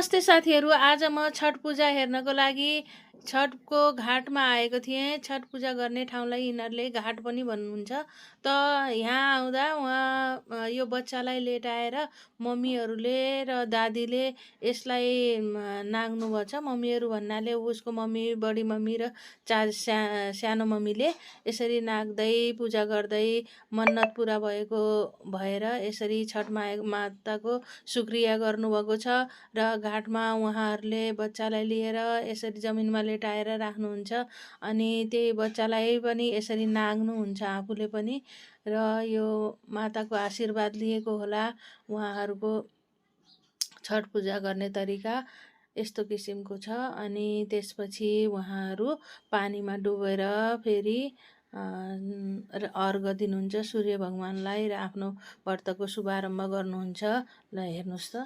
नमस्ते साथीहरू, आज म छठ पूजा हेर्नको लागि छठको घाटमा आएको थिएँ। छठ पूजा गर्ने ठाउँलाई यिनीहरूले घाट पनि भन्नुहुन्छ। त यहाँ आउँदा यो बच्चालाई लेटाएर मम्मीहरूले र दादीले यसलाई नाग्नुभएको छ। मम्मीहरू भन्नाले उसको मम्मी, बडी मम्मी र सानो मम्मीले यसरी नाग्दै पूजा गर्दै मन्नत पुरा भएर यसरी छठ माताको सुक्रिया गर्नुभएको छ। र घाटमा उहाँहरूले बच्चालाई लिएर यसरी जमिनमा लेटाएर राख्नुहुन्छ अनि त्यही बच्चालाई पनि यसरी नाग्नुहुन्छ आफूले पनि। र यो माताको आशीर्वाद लिएको होला। उहाँहरूको छठ पूजा गर्ने तरिका यस्तो किसिमको छ। अनि त्यसपछि उहाँहरू पानीमा डुबेर फेरि अर्घ दिनुहुन्छ सूर्य भगवानलाई र आफ्नो व्रतको शुभारम्भ गर्नुहुन्छ। ल हेर्नुहोस् त।